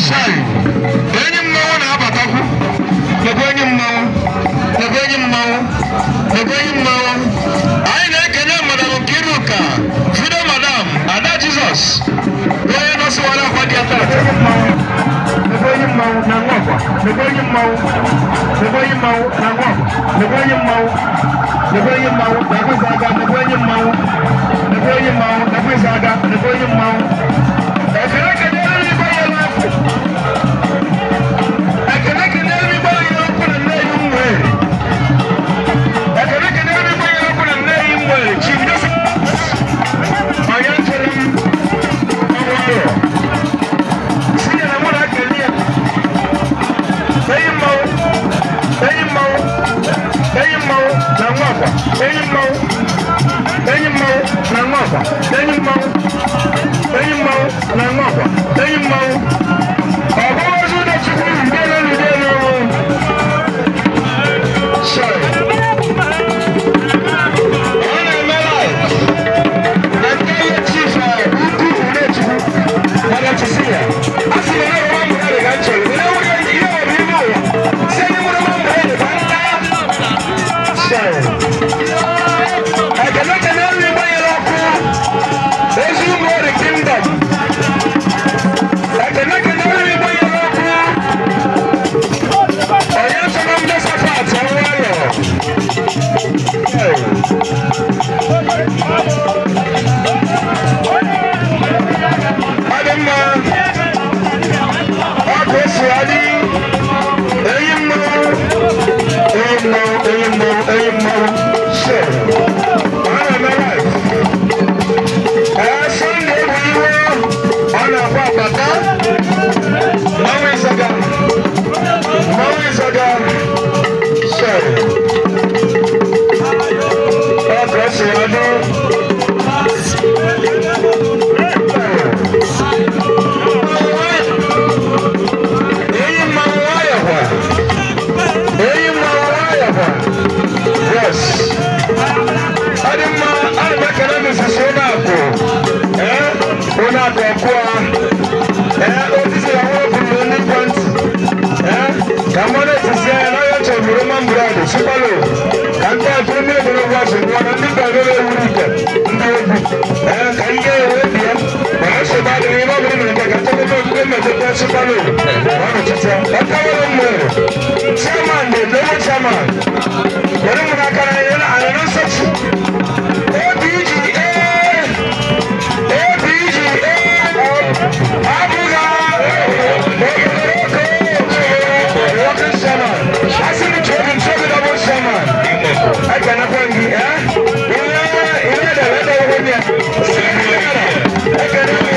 Sorry. Enyi mmanwụ na-abatakwu. Lekwa enyi mmanwụ. Lekwa enyi mmanwụ. Lekwa enyi mmanwụ. Anyị na-ekele Madam Nkiruka, Fido Madam, Ada Jizọs, onye nọsịwara akwa dị atata. Lekwa enyi mmanwụ na nwa akwa. Lekwa enyi mmanwụ. Lekwa enyi mmanwụ na nwa akwa. Lekwa enyi mmanwụ. Lekwa enyi mmanwụ na akwụsị aka. Lekwa enyi mmanwụ. Lekwa enyi mmanwụ na akwụsị aka. Lekwa enyi mmanwụ. Ekele kelere igbe ya n'ọkụ. Ekele kelere igbe ya n'ọkụ na nne ya nwere. Ekele kelere igbe ya n'ọkụ na nne ya nwere. Chief Joseph onye chere m ọrụ ọrụ. Si ya na mụ na akele ya. Enyi mmanwụ. Enyi mmanwụ. Enyi mmanwụ na nwa akwa. Enyi mmanwụ. Enyi mmanwụ na nwa akwa. Enyi mmanwụ. Enyi mmanwụ na nwa akwa. Enyi mmanwụ. Ọgbọwọzụ Udechukwu ndelo ndelo. Sorry. Ọ na-eme live. Na nke ihe chief ukwu Udechukwu. Mana chisi ya. A sị na ọrụ mmadụ ga nchọrọ. Ihe nwere ihe ọ bụ ime ụwa. Si anyị mụrụ mmadụ ka nta. Sorry. Ekele kelere igbe nyere ọkụ. Ezi ụmụ ọrụ kingdom. Ekele kelere igbe nyere ọkụ. Onye chọrọ m Josephat Ọnwụayọ. Ọ dị mma. Ọ ka o si adị. Enyi mmanwụ. Enyi mmanwụ, enyi mmanwụ, enyi mmanwụ. Sure. Ọ na-eme live. Ee, Sunday bụ iwe. Ọ na-akwa akpata. Mmanwụ Ịzaga. Mmanwụ Ịzaga. Sure. Ọ ka o si adị. Enyi mmanwụ nwayọ kwa. Enyi mmanwụ nwayọ kwa. Yes. Ọ dị mma, ana m ekele Mrs. Ụnakụ. Ee, Ụnakụ ọkụa. Ee, otisi ya nwa kwuru na ndị kwentị. Ee, ka mmadụ etisi ya na ya chọrọ Roman bread, sụpalo. Ka ndị atụrụ mmiri dọrọ gwa sị nwa na ndị gbara ewuru ite ndị egwu. Ee, ka ihe ewe bịa. Mana nsogbu adịghị ihe ọ bụla mere nke ka nchekwa ogige mmetụta sụpalo. Ọ nọchite. Ọka nwere mmere. Chairman dị global chairman. Were m n'aka na anyị na nsọtụ. ABGA ABGA Abụga Working chairman. Asị m chọọ gị double chairman. Ekenekwa gị, eh? Ihe ihe dere ede ebe ya. Ekene gị.